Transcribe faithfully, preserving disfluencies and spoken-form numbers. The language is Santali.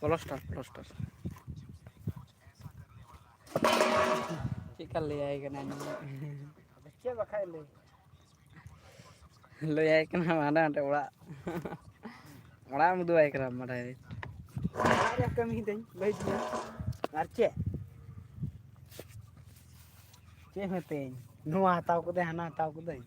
Plaster, plaster. ᱪᱮᱫ ᱠᱟ ᱞᱟᱹᱭᱟᱭ ᱠᱟᱱᱟ ᱱᱩᱭ? ᱪᱮᱫ ᱵᱟᱠᱷᱟᱡ ᱞᱟᱹᱭ? ᱞᱟᱹᱭᱟᱭ ᱠᱟᱱᱟ ᱦᱟᱸᱰᱮ ᱦᱟᱸᱰᱮ ᱚᱲᱟᱜ, ᱚᱲᱟᱜ ᱮᱢ ᱩᱫᱩᱜ ᱟᱭ ᱠᱟᱱᱟ ᱢᱟ direct᱾ ᱚᱲᱟᱜ ᱨᱮᱭᱟᱜ ᱠᱟᱹᱢᱤ ᱫᱟᱹᱧ, ᱞᱟᱹᱭ ᱫᱤᱧ᱾ ᱟᱨ ᱪᱮᱫ? ᱪᱮᱫ ᱮᱢ ᱢᱮᱛᱟᱹᱧ? ᱱᱚᱣᱟ ᱦᱟᱛᱟᱣ ᱠᱟᱹᱫᱟᱹᱧ, ᱦᱟᱱᱟ ᱦᱟᱛᱟᱣ ᱠᱟᱹᱫᱟᱹᱧ᱾